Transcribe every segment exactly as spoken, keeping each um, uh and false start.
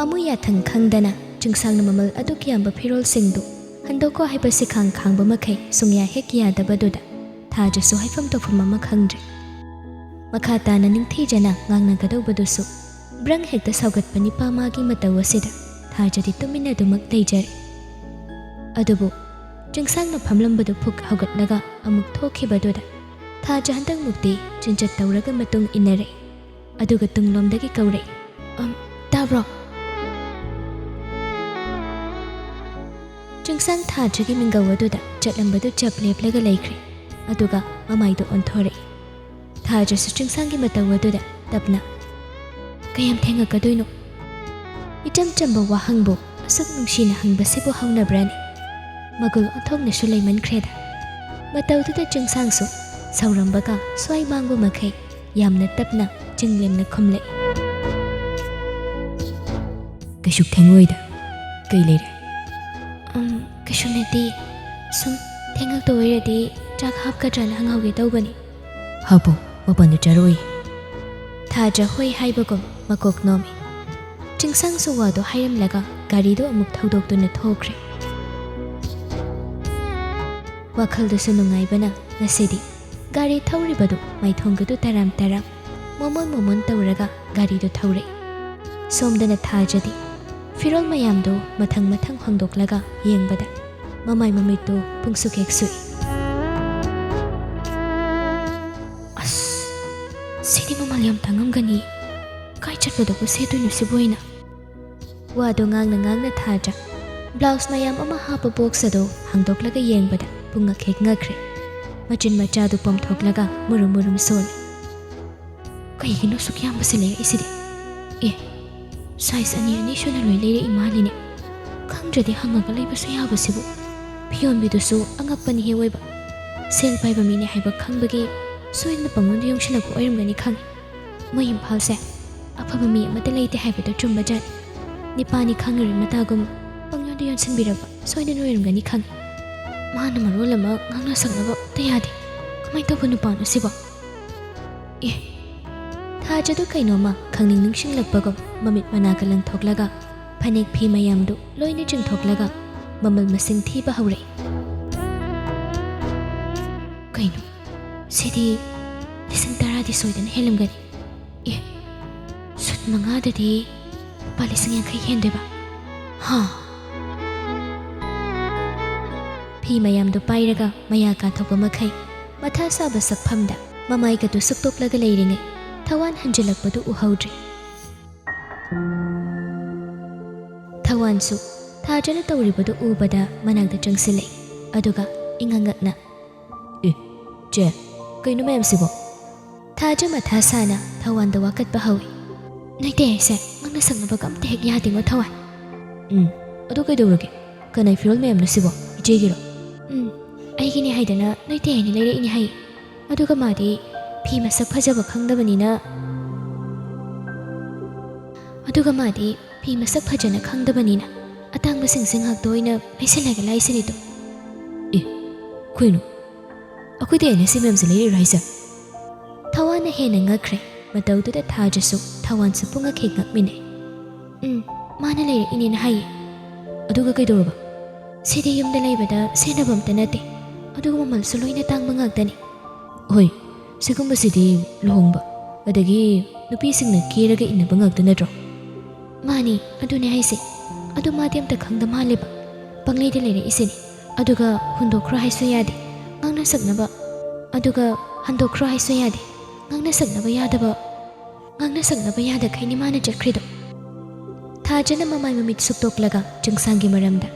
ꯑꯃꯨ ꯌꯥꯊꯪ ꯈꯪꯗꯅ ꯆꯤꯡꯁꯥꯡꯅ ꯃꯃꯜ ꯑꯗꯨꯛ ꯌꯥꯝꯕ ꯐꯤꯔꯣꯜꯁꯤꯡꯗꯨ ꯍꯟꯗꯣꯛꯀꯣ ꯍꯥꯏꯕ ꯁꯤꯈꯥꯡ ꯈꯥꯡꯕ ꯃꯈꯩ ꯁꯨꯡꯌꯥ ꯍꯦꯛ ꯌꯥꯗꯕꯗꯨꯗ ꯊꯥꯖꯁꯨ ꯍꯥꯏꯐꯝ ꯇꯧꯐꯝ ꯑꯃ ꯈꯪꯗ꯭ꯔꯦ꯫ ꯃꯈꯥ ꯇꯥꯅ ꯅꯤꯡꯊꯤꯖꯅ ꯉꯥꯡꯅꯒꯗꯧꯕꯗꯨꯁꯨ ꯕ꯭ꯔꯪ ꯍꯦꯛꯇ ꯁꯥꯎꯒꯠꯄ ꯅꯤꯄꯥ ꯃꯥꯒꯤ ꯃꯇꯧ ꯑꯁꯤꯗ ꯊꯥꯖꯗꯤ ꯇꯨꯃꯤꯟꯅ ꯑꯗꯨꯃꯛ ꯂꯩꯖꯔꯦ꯫ ꯑꯗꯨꯕꯨ ꯆꯤꯡꯁꯥꯡꯅ ꯐꯝꯂꯝꯕꯗꯨ ꯐꯨꯛ ꯍꯧꯒꯠꯂꯒ ꯑꯃꯨꯛ ꯊꯣꯛꯈꯤꯕꯗꯨꯗ ꯊꯥꯖ ꯍꯟꯗꯛꯃꯨꯛꯇꯤ ꯆꯤꯟꯆꯠ ꯇꯧꯔꯒ ꯃꯇꯨꯡ ꯏꯟꯅꯔꯦ꯫ ꯑꯗꯨꯒ ꯇꯨꯡꯂꯣꯝꯗꯒꯤ ꯀꯧꯔꯛꯏ, "ꯑꯝ, ꯇꯥꯕ꯭ꯔꯣ?" ꯆꯤꯡꯁꯥꯡ ꯊꯥꯖꯒꯤ ꯃꯤꯡꯒꯧ ꯑꯗꯨꯗ ꯆꯠꯂꯝꯕꯗꯨ ꯆꯞ ꯂꯦꯞꯂꯒ ꯂꯩꯈ꯭ꯔꯦ꯫ ꯑꯗꯨꯒ ꯃꯃꯥꯏꯗꯨ ꯑꯣꯟꯊꯣꯔꯛꯏ꯫ ꯊꯥꯖꯁꯨ ꯆꯤꯡꯁꯥꯡꯒꯤ ꯃꯇꯧ ꯑꯗꯨꯗ ꯇꯞꯅ, "ꯀꯌꯥꯝ ꯊꯦꯡꯉꯛꯀꯗꯣꯏꯅꯣ?" ꯏꯆꯝ ꯆꯝꯕ ꯋꯥꯍꯪꯕꯨ ꯑꯁꯨꯛ ꯅꯨꯡꯁꯤꯅ ꯍꯪꯕꯁꯤꯕꯨ ꯍꯧꯅꯕ꯭ꯔꯥꯅꯦ? ꯃꯒꯨꯜ ꯑꯣꯟꯊꯣꯛꯅꯁꯨ ꯂꯩꯃꯟꯈ꯭ꯔꯦꯗ꯫ ꯃꯇꯧꯗꯨꯗ ꯆꯤꯡꯁꯥꯡꯁꯨ ꯁꯥꯎꯔꯝꯕꯒ ꯁ꯭ꯋꯥꯏ ꯃꯥꯡꯕ ꯃꯈꯩ ꯌꯥꯝꯅ ꯇꯞꯅ ꯆꯤꯡꯂꯦꯝꯅ ꯈꯨꯝꯂꯛꯏ, "ꯀꯩꯁꯨ ꯊꯦꯡꯉꯣꯏꯗ꯫ ꯀꯩ ꯂꯩꯔꯦ?" "ꯑꯝ, ꯀꯩꯁꯨ ꯅꯠꯇꯦ꯫ ꯁꯨꯝ ꯊꯦꯡꯉꯛꯇ ꯑꯣꯏꯔꯗꯤ ꯆꯥꯛ ꯍꯥꯞꯀꯗ꯭ꯔꯅ ꯍꯪꯍꯧꯒꯦ ꯇꯧꯕꯅꯤ꯫" "ꯍꯥꯞꯄꯣ, ꯃꯄꯥꯟꯗ ꯆꯥꯔꯛꯑꯣꯏ꯫" ꯊꯥꯖ ꯍꯣꯏ ꯍꯥꯏꯕꯒꯨꯝ ꯃꯀꯣꯛ ꯅꯣꯝꯃꯤ꯫ ꯆꯤꯡꯁꯥꯡꯁꯨ ꯋꯥꯗꯣ ꯍꯥꯏꯔꯝꯂꯒ ꯒꯥꯔꯤꯗꯨ ꯑꯃꯨꯛ ꯊꯧꯗꯣꯛꯇꯨꯅ ꯊꯣꯛꯈ꯭ꯔꯦ꯫ ꯋꯥꯈꯜꯗꯨꯁꯨ ꯅꯨꯡꯉꯥꯏꯕꯅ ꯉꯁꯤꯗꯤ ꯒꯥꯔꯤ ꯊꯧꯔꯤꯕꯗꯨ ꯃꯥꯏꯊꯣꯡꯒꯗꯨ ꯇꯔꯥꯝ ꯇꯔꯥꯝ ꯃꯣꯃꯣꯟ ꯃꯣꯃꯣꯟ ꯇꯧꯔꯒ ꯒꯥꯔꯤꯗꯨ ꯊꯧꯔꯛꯏ꯫ ꯁꯣꯝꯗꯅ ꯊꯥꯖꯗꯤ ꯐꯤꯔꯣꯜ ꯃꯌꯥꯝꯗꯨ ꯃꯊꯪ ꯃꯊꯪ ꯍꯣꯡꯗꯣꯛꯂꯒ ꯌꯦꯡꯕꯗ ꯃꯃꯥꯏ ꯃꯃꯤꯠꯇꯨ ꯄꯨꯡꯁꯨꯛ ꯍꯦꯛ ꯁꯨꯛꯏ꯫ "ꯑꯁ, ꯁꯤꯗꯤ ꯃꯃꯜ ꯌꯥꯝ ꯇꯥꯡꯉꯝꯒꯅꯤ꯫ ꯀꯥꯏ ꯆꯠꯄꯗꯕꯨ ꯁꯦꯠꯇꯣꯏꯅꯣ ꯁꯤꯕꯨ ꯑꯩꯅ?" ꯋꯥꯗꯣ ꯉꯥꯡꯅ ꯉꯥꯡꯅ ꯊꯥꯖ ꯕ꯭ꯂꯥꯎꯁ ꯃꯌꯥꯝ ꯑꯃ ꯍꯥꯞꯄ ꯕꯣꯛꯁ ꯑꯗꯨ ꯍꯥꯡꯗꯣꯛꯂꯒ ꯌꯦꯡꯕꯗ ꯄꯨꯡꯉꯛ ꯍꯦꯛ ꯉꯛꯈ꯭ꯔꯦ꯫ ꯃꯆꯤꯟ ꯃꯆꯥꯗꯨ ꯄꯣꯝꯊꯣꯛꯂꯒ ꯃꯨꯔꯨꯝ ꯃꯨꯔꯨꯝ ꯁꯣꯜꯂꯤ꯫ "ꯀꯩꯒꯤꯅꯣ ꯁꯨꯛ ꯌꯥꯝꯕꯁꯤ ꯂꯩꯔꯛꯏꯁꯤꯗꯤ? ꯑꯦ, ꯁꯥꯏꯖ ꯑꯅꯤ ꯑꯅꯤ ꯁꯨꯅ ꯂꯣꯏ ꯂꯩꯔꯛꯏ ꯃꯥꯜꯂꯤꯅꯦ꯫ ꯈꯪꯗ꯭ꯔꯗꯤ ꯍꯪꯉꯒ ꯂꯩꯕꯁꯨ ꯌꯥꯕꯁꯤꯕꯨ꯫" ꯐꯤꯌꯣꯟꯕꯤꯗꯨꯁꯨ ꯑꯉꯛꯄꯅꯤ ꯍꯦ ꯑꯣꯏꯕ꯫ ꯁꯦꯜ ꯄꯥꯏꯕ ꯃꯤꯅꯤ ꯍꯥꯏꯕ ꯈꯪꯕꯒꯤ ꯁꯣꯏꯗꯅ ꯄꯪꯌꯣꯟꯗ ꯌꯣꯟꯁꯤꯜꯂꯛꯄ ꯑꯣꯏꯔꯝꯒꯅꯤ ꯈꯪꯉꯤ꯫ ꯃꯣꯏ ꯏꯝꯐꯥꯜꯁꯦ ꯑꯐꯕ ꯃꯤ ꯑꯃꯠꯇ ꯂꯩꯇꯦ ꯍꯥꯏꯕꯗꯣ ꯆꯨꯝꯕ ꯖꯥꯠꯅꯤ꯫ ꯅꯤꯄꯥꯅꯤ ꯈꯪꯉꯔꯣꯏ ꯃꯇꯥꯒꯨꯝ ꯄꯪꯌꯣꯟꯗ ꯌꯣꯟꯁꯤꯟꯕꯤꯔꯛꯄ ꯁꯣꯏꯗꯅ ꯑꯣꯏꯔꯝꯒꯅꯤ ꯈꯪꯉꯤ꯫ ꯃꯥꯅ ꯃꯔꯣꯜ ꯑꯃ ꯉꯥꯡꯅ ꯁꯛꯅꯕ ꯑꯝꯇ ꯌꯥꯗꯦ꯫ ꯀꯃꯥꯏꯅ ꯇꯧꯕ ꯅꯨꯄꯥꯅꯣ ꯁꯤꯕꯣ? ꯑꯦ, ꯊꯥꯖꯗꯨ ꯀꯩꯅꯣꯝꯃ ꯈꯪꯅꯤꯡ ꯅꯤꯡꯁꯤꯡꯂꯛꯄꯒꯨꯝ ꯃꯃꯤꯠ ꯃꯅꯥ ꯀ ꯂꯪꯊꯣꯛꯂꯒ ꯐꯅꯦꯛ ꯐꯤ ꯃꯌꯥꯝꯗꯨ ꯂꯣꯏꯅ ꯆꯤꯡꯊꯣꯛꯂꯒ ꯃꯃꯜ ꯃꯁꯤꯡ ꯊꯤꯕ ꯍꯧꯔꯛꯏ꯫ "ꯀꯩꯅꯣ, ꯁꯤꯗꯤ ꯂꯤꯁꯤꯡ ꯇꯔꯥꯗꯤ ꯁꯣꯏꯗꯅ ꯍꯦꯜꯂꯝꯒꯅꯤ꯫ ꯑꯦ, ꯁꯨꯠ ꯃꯉꯥꯗꯗꯤ ꯂꯨꯄꯥ ꯂꯤꯁꯤꯡ ꯌꯥꯡꯈꯩ ꯍꯦꯟꯗꯣꯏꯕ? ꯍꯥ?" ꯐꯤ ꯃꯌꯥꯝꯗꯨ ꯄꯥꯏꯔꯒ ꯃꯌꯥ ꯀꯥꯊꯣꯛꯄ ꯃꯈꯩ ꯃꯊꯥ ꯁꯥꯕ ꯁꯛꯐꯝꯗ ꯃꯃꯥꯏꯒꯗꯨ ꯁꯨꯛꯇꯣꯛꯂꯒ ꯂꯩꯔꯤꯉꯩ ꯊꯋꯥꯟ ꯍꯟꯖꯤꯜꯂꯛꯄꯗꯨ ꯎꯍꯧꯗ꯭ꯔꯦ꯫ ꯊꯋꯥꯟꯁꯨ ꯊꯥꯖꯅ ꯇꯧꯔꯤꯕꯗꯨ ꯎꯕꯗ ꯃꯅꯥꯛꯇ ꯆꯪꯁꯤꯜꯂꯛꯏ꯫ ꯑꯗꯨꯒ ꯏꯉꯛꯉꯛꯅ, "ꯑꯦ, ꯆꯦ, ꯀꯩꯅꯣ ꯃꯌꯥꯝꯁꯤꯕꯣ?" ꯊꯥꯖ ꯃꯊꯥ ꯁꯥꯅ ꯊꯋꯥꯟꯗ ꯋꯥꯀꯠꯄ ꯍꯧꯏ꯫ "ꯅꯣꯏ ꯇꯌꯥꯏꯁꯦ ꯉꯛꯅ ꯁꯛꯅꯕꯒ ꯑꯝꯇ ꯍꯦꯛ ꯌꯥꯗꯦꯉꯣ ꯊꯋꯥꯟ꯫" "ꯎꯝ, ꯑꯗꯨ ꯀꯩꯗꯧꯔꯒꯦ? ꯀꯅꯥꯏ ꯐꯤꯔꯣꯜ ꯃꯌꯥꯝꯅꯣ ꯁꯤꯕꯣ? ꯏꯆꯦꯒꯤꯔꯣ?" "ꯎꯝ, ꯑꯩꯒꯤꯅꯦ ꯍꯥꯏꯗꯅ ꯅꯣꯏ ꯇꯌꯥꯏꯅ ꯂꯩꯔꯛꯏꯅꯦ ꯍꯥꯏ꯫ ꯑꯗꯨꯒ ꯃꯥꯗꯤ ꯐꯤ ꯃꯁꯛ ꯐꯖꯕ ꯈꯪꯗꯕꯅꯤꯅ, ꯑꯗꯨꯒ ꯃꯥꯗꯤ ꯐꯤ ꯃꯁꯛ ꯐꯖꯅ ꯈꯪꯗꯕꯅꯤꯅ ꯑꯇꯥꯡꯕꯁꯤꯡꯁꯦ ꯉꯥꯛꯇ ꯑꯣꯏꯅ ꯂꯩꯁꯜꯂꯒ ꯂꯥꯏꯁꯤꯅꯤꯗꯣ꯫" "ꯑꯦ, ꯀꯩꯅꯣ? ꯑꯩꯈꯣꯏ ꯇꯌꯥꯏꯅ ꯁꯤ ꯃꯌꯥꯝꯁꯦ ꯂꯩꯔꯛꯏꯔꯣ ꯍꯥꯏꯁꯦ?" ꯊꯋꯥꯟꯅ ꯍꯦꯟꯅ ꯉꯛꯈ꯭ꯔꯦ꯫ ꯃꯇꯧꯗꯨꯗ ꯊꯥꯖꯁꯨ ꯊꯋꯥꯟꯁꯨ ꯄꯨꯡꯉꯛ ꯍꯦꯛ ꯉꯛꯃꯤꯟꯅꯩ꯫ "ꯎꯝ, ꯃꯥꯅ ꯂꯩꯔꯛꯏꯅꯦꯅ ꯍꯥꯏꯌꯦ꯫" "ꯑꯗꯨꯒ ꯀꯩꯗꯧꯔꯕ?" "ꯁꯤꯗꯤ ꯌꯨꯝꯗ ꯂꯩꯕꯗ ꯁꯦꯠꯅꯕ ꯑꯝꯇ ꯅꯠꯇꯦ, ꯑꯗꯨꯒ ꯃꯃꯜꯁꯨ ꯂꯣꯏꯅ ꯇꯥꯡꯕ ꯉꯥꯛꯇꯅꯤ꯫" "ꯍꯣꯏ, ꯁꯤꯒꯨꯝꯕꯁꯤꯗꯤ ꯂꯨꯍꯣꯡꯕ ꯑꯗꯒꯤ ꯅꯨꯄꯤꯁꯤꯡꯅ ꯀꯦꯔꯒ ꯏꯟꯅꯕ ꯉꯥꯛꯇ ꯅꯠꯇ꯭ꯔꯣ?" "ꯃꯥꯅꯤ, ꯑꯗꯨꯅꯦ ꯍꯥꯏꯁꯦ꯫ ꯑꯗꯨ ꯃꯥꯗꯤ ꯑꯝꯇ ꯈꯪꯗ ꯃꯥꯜꯂꯦꯕ꯫ ꯄꯪꯂꯩꯗ ꯂꯩꯔꯛꯏꯁꯤꯅꯤ꯫ ꯑꯗꯨꯒ ꯍꯨꯟꯗꯣꯛꯈ꯭ꯔꯣ ꯍꯥꯏꯁꯨ ꯌꯥꯗꯦ, ꯉꯥꯡꯅ ꯁꯛꯅꯕ꯫ ꯑꯗꯨꯒ ꯍꯟꯗꯣꯛꯈ꯭ꯔꯣ ꯍꯥꯏꯁꯨ ꯌꯥꯗꯦ, ꯉꯥꯡꯅ ꯁꯛꯅꯕ ꯌꯥꯗꯕ, ꯉꯥꯡꯅ ꯁꯛꯅꯕ ꯌꯥꯗꯈꯩꯅꯤ ꯃꯥꯅ ꯆꯠꯈ꯭ꯔꯤꯗꯣ꯫" ꯊꯥꯖꯅ ꯃꯃꯥꯏ ꯃꯃꯤꯠ ꯁꯨꯛꯇꯣꯛꯂꯒ ꯆꯤꯡꯁꯥꯡꯒꯤ ꯃꯔꯝꯗ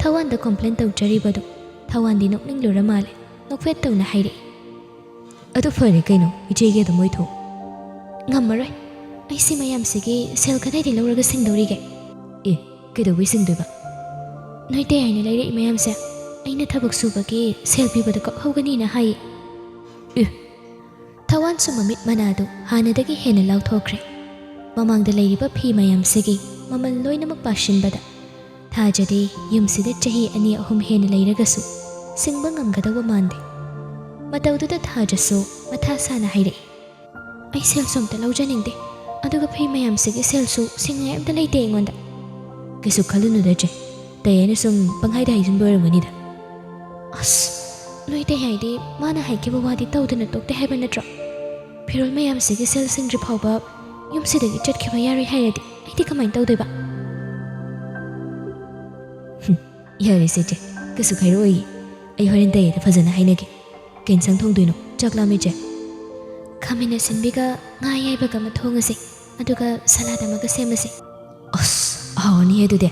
ꯊꯋꯥꯟꯗ ꯀꯣꯝꯄ꯭ꯂꯦꯟ ꯇꯧꯖꯔꯤꯕꯗꯨ ꯊꯋꯥꯟꯗꯤ ꯅꯣꯛꯅꯤꯡꯂꯨꯔ ꯃꯥꯜꯂꯦ꯫ ꯅꯣꯛꯐꯦꯠ ꯇꯧꯅ ꯍꯥꯏꯔꯛꯏ, "ꯑꯗꯨ ꯐꯔꯦ ꯀꯩꯅꯣ, ꯏꯆꯦꯒꯤ ꯑꯗꯨꯝ ꯑꯣꯏꯊꯣꯛ꯫" "ꯉꯝꯃꯔꯣꯏ꯫ ꯑꯩ ꯁꯤ ꯃꯌꯥꯝꯁꯤꯒꯤ ꯁꯦꯜ ꯀꯗꯥꯏꯗꯒꯤ ꯂꯧꯔꯒ ꯁꯤꯡꯗꯧꯔꯤꯒꯦ?" "ꯑꯦ, ꯀꯩꯗꯧꯕꯩ ꯁꯤꯡꯗꯣꯏꯕ?" "ꯅꯣꯏ ꯇꯌꯥꯏꯅ ꯂꯩꯔꯛꯏ ꯃꯌꯥꯝꯁꯦ ꯑꯩꯅ ꯊꯕꯛ ꯁꯨꯕꯒꯤ ꯁꯦꯜ ꯄꯤꯕꯗ ꯀꯛꯍꯧꯒꯅꯤꯅ ꯍꯥꯏꯌꯦ꯫" "ꯑꯦ!" ꯊꯋꯥꯟꯁꯨ ꯃꯃꯤꯠ ꯃꯅꯥꯗꯨ ꯍꯥꯟꯅꯗꯒꯤ ꯍꯦꯟꯅ ꯂꯥꯎꯊꯣꯛꯈ꯭ꯔꯦ꯫ ꯃꯃꯥꯡꯗ ꯂꯩꯔꯤꯕ ꯐꯤ ꯃꯌꯥꯝꯁꯤꯒꯤ ꯃꯃꯜ ꯂꯣꯏꯅꯃꯛ ꯄꯥꯁꯤꯟꯕꯗ ꯊꯥꯖꯗꯤ ꯌꯨꯝꯁꯤꯗ ꯆꯍꯤ ꯑꯅꯤ ꯑꯍꯨꯝ ꯍꯦꯟꯅ ꯂꯩꯔꯒꯁꯨ ꯁꯤꯡꯕ ꯉꯝꯒꯗꯧꯕ ꯃꯥꯟꯗꯦ꯫ ꯃꯇꯧꯗꯨꯗ ꯊꯥꯖꯁꯨ ꯃꯊꯥ ꯁꯥꯅ ꯍꯥꯏꯔꯛꯏ, ꯑꯩ ꯁꯦꯜꯁꯨ ꯑꯝꯇ ꯂꯧꯖꯅꯤꯡꯗꯦ, ꯑꯗꯨꯒ ꯐꯤ ꯃꯌꯥꯝꯁꯤꯒꯤ ꯁꯦꯜꯁꯨ ꯁꯤꯡꯉꯥꯏ ꯑꯝꯇ ꯂꯩꯇꯦ ꯑꯩꯉꯣꯟꯗ꯫ ꯀꯩꯁꯨ ꯈꯜꯂꯨꯅꯨꯗ ꯆꯦ, ꯇꯌꯥꯏꯅ ꯁꯨꯝ ꯄꯪꯍꯥꯏꯗ ꯍꯥꯏꯖꯤꯟꯕ ꯑꯣꯏꯔꯝꯒꯅꯤꯗ꯫ ꯑꯁ, ꯅꯣꯏ ꯇꯌꯥꯏꯗꯤ ꯃꯥꯅ ꯍꯥꯏꯈꯤꯕ ꯋꯥꯗꯤ ꯇꯧꯗꯅ ꯇꯣꯛꯇꯦ ꯍꯥꯏꯕ ꯅꯠꯇ꯭ꯔꯣ? ꯐꯤꯔꯣꯜ ꯃꯌꯥꯝꯁꯤꯒꯤ ꯁꯦꯜ ꯁꯤꯡꯗ꯭ꯔꯤ ꯐꯥꯎꯕ ꯌꯨꯝꯁꯤꯗꯒꯤ ꯆꯠꯈꯤꯕ ꯌꯥꯔꯣꯏ ꯍꯥꯏꯔꯗꯤ ꯑꯩꯗꯤ ꯀꯃꯥꯏꯅ ꯇꯧꯗꯣꯏꯕ? ꯍꯨꯝ, ꯌꯥꯔꯦꯁꯦ ꯆꯦ, ꯀꯩꯁꯨ ꯈꯥꯏꯔꯛꯑꯣꯏꯌꯦ꯫ ꯑꯩ ꯍꯣꯔꯦꯟ ꯇꯌꯥꯏꯗ ꯐꯖꯅ ꯍꯥꯏꯅꯒꯦ꯫ ꯀꯩ ꯏꯟꯁꯥꯡ ꯊꯣꯡꯗꯣꯏꯅꯣ? ꯆꯥꯛ ꯂꯥꯝꯃꯦ ꯆꯦ꯫ ꯈꯥꯃꯦꯟ ꯑꯁꯤꯟꯕꯤꯒ ꯉꯥ ꯑꯌꯥꯏꯕꯒ ꯑꯃ ꯊꯣꯡꯉꯁꯦ, ꯑꯗꯨꯒ ꯁꯂꯥꯗ ꯑꯃꯒ ꯁꯦꯝꯃꯁꯦ꯫ ꯑꯁ, ꯑꯍꯥꯎꯔꯅꯤꯍꯦ ꯑꯗꯨꯗꯤ꯫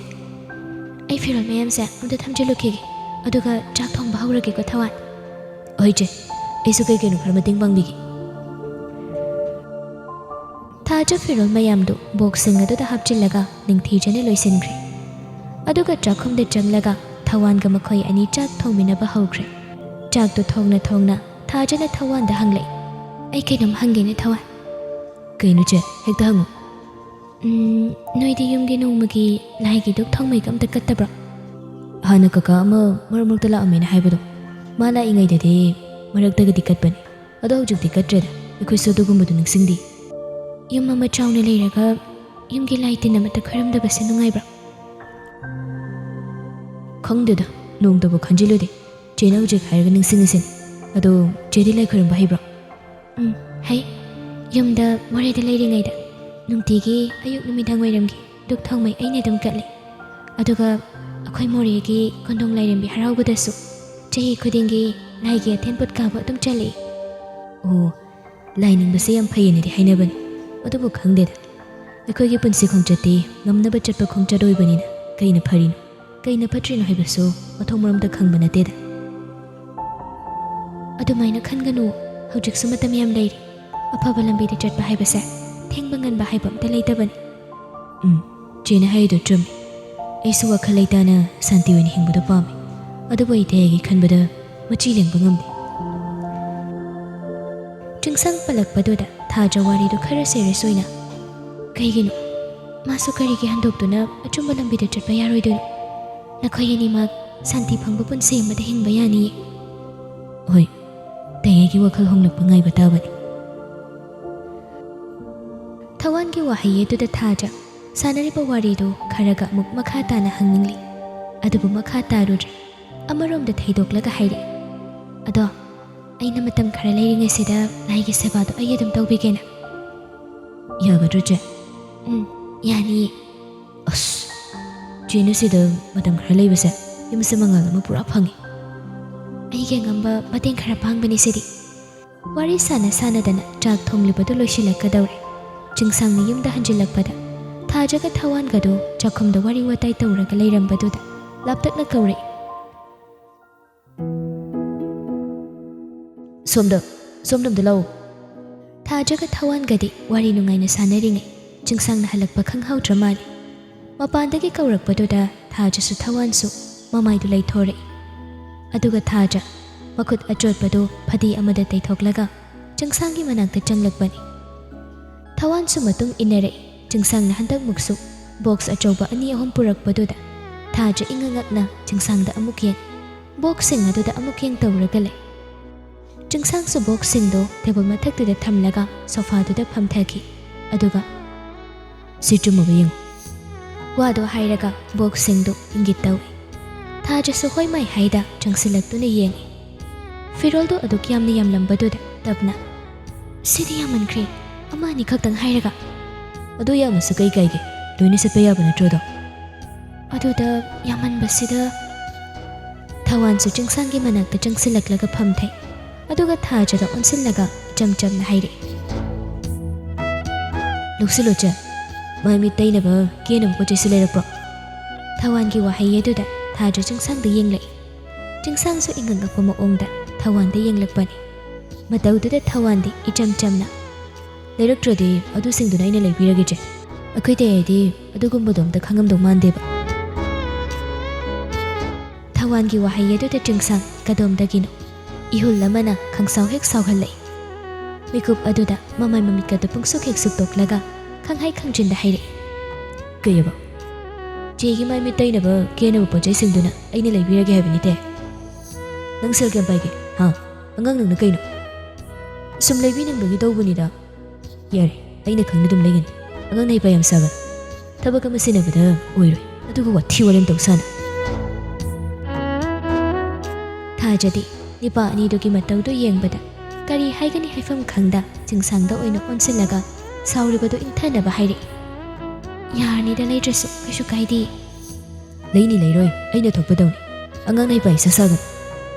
ꯑꯩ ꯐꯤꯔꯣꯜ ꯃꯌꯥꯝꯁꯦ ꯑꯝꯇ ꯊꯝꯖꯤꯜꯂꯨꯈꯤꯒꯦ, ꯑꯗꯨꯒ ꯆꯥꯛ ꯊꯣꯡꯕ ꯍꯧꯔꯒꯦꯀꯣ ꯊꯋꯥꯟ꯫ ꯍꯣꯏ ꯆꯦ, ꯑꯩꯁꯨ ꯀꯩ ꯀꯩꯅꯣ ꯈꯔ ꯃꯇꯦꯡ ꯄꯥꯡꯕꯤꯒꯦ꯫ ꯊꯥꯖ ꯐꯤꯔꯣꯜ ꯃꯌꯥꯝꯗꯨ ꯕꯣꯛꯁꯁꯤꯡ ꯑꯗꯨꯗ ꯍꯥꯞꯆꯤꯜꯂꯒ ꯅꯤꯡꯊꯤꯖꯅ ꯂꯣꯏꯁꯤꯟꯈ꯭ꯔꯦ꯫ ꯑꯗꯨꯒ ꯆꯥꯛꯈꯨꯝꯗ ꯆꯪꯂꯒ ꯊꯋꯥꯟꯒ ꯃꯈꯣꯏ ꯑꯅꯤ ꯆꯥꯛ ꯊꯣꯡꯃꯤꯟꯅꯕ ꯍꯧꯈ꯭ꯔꯦ꯫ ꯆꯥꯛꯇꯨ ꯊꯣꯡꯅ ꯊꯣꯡꯅ ꯊꯥꯖꯅ ꯊꯋꯥꯟꯗ ꯍꯪꯂꯛꯏ, "ꯑꯩ ꯀꯩꯅꯣꯝ ꯍꯪꯒꯦꯅꯦ ꯊꯋꯥꯟ꯫" "ꯀꯩꯅꯣ ꯆꯦ? ꯍꯦꯛꯇ ꯍꯪꯉꯨ꯫" "ꯎꯝ, ꯅꯣꯏꯗꯤ ꯌꯨꯝꯒꯤ ꯅꯣꯡꯃꯒꯤ ꯂꯥꯏꯒꯤ ꯙꯨꯛ ꯊꯥꯎꯃꯩꯒ ꯑꯝꯇ ꯀꯠꯇꯕ꯭ꯔꯣ?" "ꯍꯥꯟꯅ ꯀꯀꯥ ꯑꯃ ꯃꯔꯛ ꯃꯔꯛꯇ ꯂꯥꯛꯑꯝꯃꯦꯅ ꯍꯥꯏꯕꯗꯣ, ꯃꯥ ꯂꯥꯛꯏꯉꯩꯗꯗꯤ ꯃꯔꯛꯇꯒꯗꯤ ꯀꯠꯄꯅꯤ꯫ ꯑꯗꯣ ꯍꯧꯖꯤꯛꯇꯤ ꯀꯠꯇ꯭ꯔꯦꯗ, ꯑꯩꯈꯣꯏꯁꯨ ꯑꯗꯨꯒꯨꯝꯕꯗꯨ ꯅꯤꯡꯁꯤꯡꯗꯦ꯫" "ꯌꯨꯝ ꯑꯃ ꯆꯥꯎꯅ ꯂꯩꯔꯒ ꯌꯨꯝꯒꯤ ꯂꯥꯏ ꯇꯤꯟ ꯑꯃꯠꯇ ꯈꯣꯏꯔꯝꯗꯕꯁꯦ ꯅꯨꯡꯉꯥꯏꯕ꯭ꯔꯥ?" "ꯈꯪꯗꯦꯗ, ꯅꯣꯡꯇꯕꯨ ꯈꯟꯖꯤꯜꯂꯨꯗꯦ꯫ ꯆꯦꯅ ꯍꯧꯖꯤꯛ ꯍꯥꯏꯔꯒ ꯅꯤꯡꯁꯤꯡꯉꯤꯁꯤꯅꯤ꯫ ꯑꯗꯣ ꯆꯦꯗꯤ ꯂꯥꯏ ꯈꯣꯏꯔꯝꯕ ꯍꯩꯕ꯭ꯔꯣ?" "ꯎꯝ, ꯍꯩ꯫ ꯌꯨꯝꯗ ꯃꯣꯔꯦꯗ ꯂꯩꯔꯤꯉꯩꯗ ꯅꯨꯡꯇꯤꯒꯤ ꯑꯌꯨꯛ ꯅꯨꯃꯤꯗꯥꯡ ꯋꯥꯏꯔꯝꯒꯤ ꯙꯨꯛ ꯊꯥꯎꯃꯩ ꯑꯩꯅ ꯑꯗꯨꯝ ꯀꯠꯂꯤ꯫ ꯑꯗꯨꯒ ꯑꯩꯈꯣꯏ ꯃꯣꯔꯦꯒꯤ ꯀꯣꯟꯗꯣꯡ ꯂꯥꯏꯔꯦꯝꯕꯤ ꯍꯔꯥꯎꯕꯗꯁꯨ ꯆꯍꯤ ꯈꯨꯗꯤꯡꯒꯤ ꯂꯥꯏꯒꯤ ꯑꯊꯦꯟ ꯄꯣꯠ ꯀꯥꯕ ꯑꯗꯨꯝ ꯆꯠꯂꯛꯏ꯫" "ꯑꯣ, ꯂꯥꯏ ꯅꯤꯡꯕꯁꯦ ꯌꯥꯝ ꯐꯩꯌꯦꯅꯗꯤ ꯍꯥꯏꯅꯕꯅꯤ꯫ ꯑꯗꯨꯕꯨ ꯈꯪꯗꯦꯗ, ꯑꯩꯈꯣꯏꯒꯤ ꯄꯨꯟꯁꯤ ꯈꯣꯡꯆꯠꯇꯤ ꯉꯝꯅꯕ ꯆꯠꯄ ꯈꯣꯡꯆꯠ ꯑꯣꯏꯕꯅꯤꯅ ꯀꯩꯅ ꯐꯔꯤꯅꯣ, ꯀꯩꯅ ꯐꯠꯇ꯭ꯔꯤꯅꯣ ꯍꯥꯏꯕꯁꯨ ꯃꯊꯣꯡ ꯃꯔꯝꯇ ꯈꯪꯕ ꯅꯠꯇꯦꯗ꯫" "ꯑꯗꯨꯃꯥꯏꯅ ꯈꯟꯒꯅꯨ, ꯍꯧꯖꯤꯛꯁꯨ ꯃꯇꯝ ꯌꯥꯝ ꯂꯩꯔꯤ꯫ ꯑꯐꯕ ꯂꯝꯕꯤꯗ ꯆꯠꯄ ꯍꯥꯏꯕꯁꯦ ꯊꯦꯡꯕ ꯉꯟꯕ ꯍꯥꯏꯕ ꯑꯝꯇ ꯂꯩꯇꯕꯅꯤ꯫" "ꯎꯝ, ꯆꯦꯅ ꯍꯥꯏꯔꯤꯗꯣ ꯆꯨꯝꯃꯤ꯫ ꯑꯩꯁꯨ ꯋꯥꯈꯜ ꯂꯩꯇꯥꯅ ꯁꯥꯟꯇꯤ ꯑꯣꯏꯅ ꯍꯤꯡꯕꯗꯣ ꯄꯥꯝꯃꯤ꯫ ꯑꯗꯨꯕꯨ ꯑꯩ ꯇꯌꯥꯏꯒꯤ ꯈꯟꯕꯗ ꯃꯆꯤ ꯂꯦꯡꯕ ꯉꯝꯗꯦ꯫" ꯆꯤꯡꯁꯪ ꯄꯜꯂꯛꯄꯗꯨꯗ ꯊꯥꯖ ꯋꯥꯔꯤꯗꯨ ꯈꯔ serious ꯑꯣꯏꯅ, "ꯀꯩꯒꯤꯅꯣ? ꯃꯥꯁꯨ ꯀꯔꯤꯒꯤ ꯍꯟꯗꯣꯛꯇꯨꯅ ꯑꯆꯨꯝꯕ ꯂꯝꯕꯤꯗ ꯆꯠꯄ ꯌꯥꯔꯣꯏꯗꯣꯏꯅꯣ? ꯅꯈꯣꯏ ꯑꯅꯤꯃꯛ ꯁꯥꯟꯇꯤ ꯐꯪꯕ ꯄꯨꯟꯁꯤ ꯑꯃꯗ ꯍꯤꯡꯕ ꯌꯥꯅꯤꯌꯦ꯫" "ꯍꯣꯏ, ꯇꯌꯥꯏꯒꯤ ꯋꯥꯈꯜ ꯍꯣꯡꯂꯛꯄ ꯉꯥꯏꯕ ꯇꯥꯕꯅꯤ꯫" ꯀꯤ ꯋꯥꯍꯩ ꯑꯗꯨꯗ ꯊꯥꯖ ꯁꯥꯟꯅꯔꯤꯕ ꯋꯥꯔꯤꯗꯨ ꯈꯔꯒ ꯑꯃꯨꯛ ꯃꯈꯥ ꯇꯥꯅ ꯍꯪꯅꯤꯡꯂꯤ꯫ ꯑꯗꯨꯕꯨ ꯃꯈꯥ ꯇꯥꯔꯨꯗ꯭ꯔꯦ꯫ ꯑꯃꯔꯣꯝꯗ ꯊꯩꯗꯣꯛꯂꯒ ꯍꯥꯏꯔꯛꯏ, "ꯑꯗꯣ ꯑꯩꯅ ꯃꯇꯝ ꯈꯔ ꯂꯩꯔꯤꯉꯩꯁꯤꯗ ꯂꯥꯏꯒꯤ ꯁꯦꯕꯥꯗꯣ ꯑꯩ ꯑꯗꯨꯝ ꯇꯧꯕꯤꯒꯦꯅ"꯫ "ꯌꯥꯒꯗ꯭ꯔꯣ, ꯆꯦ?" "ꯎꯝ, ꯌꯥꯅꯤꯌꯦ"꯫ "ꯑꯁ, ꯆꯦꯅ ꯁꯤꯗ ꯃꯇꯝ ꯈꯔ ꯂꯩꯕꯁꯦ ꯌꯨꯝꯁꯦ ꯃꯉꯥꯜ ꯑꯃ ꯄꯨꯔꯥ ꯐꯪꯉꯤ꯫ ꯑꯩꯒꯤ ꯑꯉꯝꯕ ꯃꯇꯦꯡ ꯈꯔ ꯄꯥꯡꯕꯅꯤ ꯁꯤꯗꯤ"꯫ ꯋꯥꯔꯤ ꯁꯥꯟꯅ ꯁꯥꯟꯅꯗꯅ ꯆꯥꯛ ꯊꯣꯡꯂꯤꯕꯗꯨ ꯂꯣꯏꯁꯤꯜꯂꯛꯀꯗꯧꯔꯦ꯫ ꯆꯤꯡꯁꯥꯡꯅ ꯌꯨꯝꯗ ꯍꯟꯖꯤꯜꯂꯛꯄꯗ ꯊꯥꯖꯒ ꯊꯋꯥꯟꯒꯗꯨ ꯆꯥꯛꯈꯨꯝꯗ ꯋꯥꯔꯤ ꯋꯥꯇꯥꯏ ꯇꯧꯔꯒ ꯂꯩꯔꯝꯕꯗꯨꯗ ꯂꯥꯞꯇꯛꯅ ꯀꯧꯔꯛꯏ꯫ "ꯁꯣꯝꯗ, ꯁꯣꯝꯗ ꯑꯝꯇ ꯂꯥꯛꯑꯣ"꯫ ꯊꯥꯖꯒ ꯊꯋꯥꯟꯒꯗꯤ ꯋꯥꯔꯤ ꯅꯨꯡꯉꯥꯏꯅ ꯁꯥꯟꯅꯔꯤꯉꯩ ꯆꯤꯡꯁꯥꯡꯅ ꯍꯜꯂꯛꯄ ꯈꯪꯍꯧꯗ꯭ꯔ ꯃꯥꯜꯂꯤ꯫ ꯃꯄꯥꯟꯗꯒꯤ ꯀꯧꯔꯛꯄꯗꯨꯗ ꯊꯥꯖꯁꯨ ꯊꯋꯥꯟꯁꯨ ꯃꯃꯥꯏꯗꯨ ꯂꯩꯊꯣꯔꯛꯏ꯫ ꯑꯗꯨꯒ ꯊꯥꯖ ꯃꯈꯨꯠ ꯑꯆꯣꯠꯄꯗꯨ ꯐꯗꯤ ꯑꯃꯗ ꯇꯩꯊꯣꯛꯂꯒ ꯆꯤꯡꯁꯥꯡꯒꯤ ꯃꯅꯥꯛꯇ ꯆꯪꯂꯛꯄꯅꯤ꯫ ꯊꯋꯥꯟꯁꯨ ꯃꯇꯨꯡ ꯏꯟꯅꯔꯛꯏ꯫ ꯆꯤꯡꯁꯥꯡꯅ ꯍꯟꯗꯛꯃꯨꯛꯁꯨ ꯕꯣꯛꯁ ꯑꯆꯧꯕ ꯑꯅꯤ ꯑꯍꯨꯝ ꯄꯨꯔꯛꯄꯗꯨꯗ ꯊꯥꯖ ꯏꯉꯛ ꯉꯛꯅ ꯆꯤꯡꯁꯥꯡꯗ ꯑꯃꯨꯛ ꯌꯦꯡ, ꯕꯣꯛꯁꯁꯤꯡ ꯑꯗꯨꯗ ꯑꯃꯨꯛ ꯌꯦꯡ ꯇꯧꯔꯒ ꯂꯩ꯫ ꯆꯤꯡꯁꯥꯡꯁꯨ ꯕꯣꯛꯁꯁꯤꯡꯗꯣ ꯇꯦꯕꯜ ꯃꯊꯛꯇꯨꯗ ꯊꯝꯂꯒ ꯁꯣꯐꯥꯗꯨꯗ ꯐꯝꯊꯈꯤ꯫ ꯑꯗꯨꯒ, "ꯁꯤ ꯆꯨꯝꯃꯕ ꯌꯦꯡꯉꯨ"꯫ ꯋꯥꯗꯣ ꯍꯥꯏꯔꯒ ꯕꯣꯛꯁꯁꯤꯡꯗꯨ ꯏꯪꯒꯤꯠ ꯇꯧꯏ꯫ ꯊꯥꯖꯁꯨ ꯍꯣꯏ ꯃꯥꯏ ꯍꯥꯏꯗ ꯆꯪꯁꯤꯜꯂꯛꯇꯨꯅ ꯌꯦꯡꯏ꯫ ꯐꯤꯔꯣꯜꯗꯨ ꯑꯗꯨꯛ ꯌꯥꯝꯅ ꯌꯥꯝꯂꯝꯕꯗꯨꯗ ꯇꯞꯅ, "ꯁꯤꯗꯤ ꯌꯥꯝꯃꯟꯈ꯭ꯔꯦ, ꯑꯃ ꯑꯅꯤ ꯈꯛꯇꯪ ꯍꯥꯏꯔꯒ"꯫ "ꯑꯗꯨ ꯌꯥꯝꯃꯁꯨ ꯀꯩ ꯀꯥꯏꯒꯦ? ꯂꯣꯏꯅ ꯁꯦꯠꯄ ꯌꯥꯕ ꯅꯠꯇ꯭ꯔꯣ ꯑꯗꯣ?" ꯑꯗꯨꯗ ꯌꯥꯝꯃꯟꯕꯁꯤꯗ ꯊꯋꯥꯟꯁꯨ ꯆꯤꯡꯁꯥꯡꯒꯤ ꯃꯅꯥꯛꯇ ꯆꯪꯁꯤꯜꯂꯛꯂꯒ ꯐꯝꯊꯩ꯫ ꯑꯗꯨꯒ ꯊꯥꯖꯗ ꯑꯣꯟꯁꯤꯜꯂꯒ ꯏꯆꯝ ꯆꯝꯅ ꯍꯥꯏꯔꯛꯏ, "ꯂꯧꯁꯤꯜꯂꯣ ꯆꯦ, ꯃꯥꯏ ꯃꯤꯠ ꯇꯩꯅꯕ ꯀꯦꯅꯕ ꯄꯣꯠ ꯆꯩꯁꯨ ꯂꯩꯔꯛꯄ꯭ꯔꯣ?" ꯊꯋꯥꯟꯒꯤ ꯋꯥꯍꯩ ꯑꯗꯨꯗ ꯊꯥꯖ ꯆꯤꯡꯁꯥꯡꯗ ꯌꯦꯡꯂꯛꯏ꯫ ꯆꯤꯡꯁꯥꯡꯁꯨ ꯏꯉꯛ ꯉꯛꯄ ꯃꯑꯣꯡꯗ ꯊꯋꯥꯟꯗ ꯌꯦꯡꯂꯛꯄꯅꯤ꯫ ꯃꯇꯧꯗꯨꯗ ꯊꯋꯥꯟꯗꯤ ꯏꯆꯝ ꯆꯝꯅ, "ꯂꯩꯔꯛꯇ꯭ꯔꯗꯤ ꯑꯗꯨꯁꯤꯡꯗꯨꯅ ꯑꯩꯅ ꯂꯩꯕꯤꯔꯒꯦ ꯆꯦ꯫ ꯑꯩꯈꯣꯏ ꯇꯌꯥꯏꯗꯤ ꯑꯗꯨꯒꯨꯝꯕꯗꯣ ꯑꯝꯇ ꯈꯪꯉꯝꯗꯧ ꯃꯥꯟꯗꯦꯕ"꯫ ꯊꯋꯥꯟꯒꯤ ꯋꯥꯍꯩ ꯑꯗꯨꯗ ꯆꯤꯡꯁꯥꯡ ꯀꯗꯣꯝꯗꯒꯤꯅꯣ ꯏꯍꯨꯜ ꯑꯃꯅ ꯈꯪꯁꯥꯎ ꯍꯦꯛ ꯁꯥꯎꯍꯜꯂꯛꯏ꯫ ꯃꯤꯀꯨꯞ ꯑꯗꯨꯗ ꯃꯃꯥꯏ ꯃꯃꯤꯠꯀꯗꯨ ꯄꯨꯡꯁꯨꯛ ꯍꯦꯛ ꯁꯨꯛꯇꯣꯛꯂꯒ ꯈꯪꯍꯥꯏ ꯈꯪꯖꯤꯟꯗ ꯍꯥꯏꯔꯛꯏ, "ꯀꯩꯑꯕ?" "ꯆꯦꯒꯤ ꯃꯥꯏ ꯃꯤꯠ ꯇꯩꯅꯕ ꯀꯦꯅꯕ ꯄꯣꯠ ꯆꯩꯁꯤꯡꯗꯨꯅ ꯑꯩꯅ ꯂꯩꯕꯤꯔꯒꯦ ꯍꯥꯏꯕꯅꯤꯇꯦ꯫ ꯅꯪ ꯁꯦꯜ ꯀꯌꯥꯝ ꯄꯥꯏꯒꯦ? ꯍꯥ? ꯑꯉꯥꯡ ꯅꯪꯅ ꯀꯩꯅꯣ?" "ꯁꯨꯝ ꯂꯩꯕꯤꯅꯤꯡꯕꯒꯤ ꯇꯧꯕꯅꯤꯗ"꯫ "ꯌꯥꯔꯦ, ꯑꯩꯅ ꯈꯪꯅ ꯑꯗꯨꯝ ꯂꯩꯒꯅꯤ꯫ ꯑꯉꯥꯡꯅ ꯍꯩꯄꯥ ꯌꯥꯝ ꯁꯥꯒꯅꯨ꯫ ꯊꯕꯛ ꯑꯃ ꯁꯤꯟꯅꯕꯗ ꯑꯣꯏꯔꯣꯏ꯫ ꯑꯗꯨꯒ ꯋꯥꯊꯤ ꯋꯥꯔꯦꯝ ꯇꯧꯁꯥꯅꯨ꯫ ꯊꯥꯖꯗꯤ ꯅꯤꯄꯥ ꯑꯅꯤꯗꯨꯒꯤ ꯃꯇꯧꯗꯨ ꯌꯦꯡꯕꯗ ꯀꯔꯤ ꯍꯥꯏꯒꯅꯤ ꯍꯥꯏꯐꯝ ꯈꯪꯗ ꯆꯤꯡꯁꯥꯡꯗ ꯑꯣꯏꯅ ꯑꯣꯟꯁꯤꯜꯂꯒ ꯁꯥꯎꯔꯤꯕꯗꯨ ꯏꯪꯊꯅꯕ ꯍꯥꯏꯔꯛꯏ꯫ "ꯌꯥꯔꯅꯤꯗ, ꯂꯩꯗ꯭ꯔꯁꯨ ꯀꯩꯁꯨ ꯀꯥꯏꯗꯦ꯫" "ꯂꯩꯅꯤ ꯂꯩꯔꯣꯏ, ꯑꯩꯅ ꯊꯣꯛꯄ ꯇꯧꯅꯤ꯫ ꯑꯉꯥꯡꯅ ꯍꯩꯄꯥ ꯏꯁꯥ ꯁꯥꯒꯅꯨ꯫"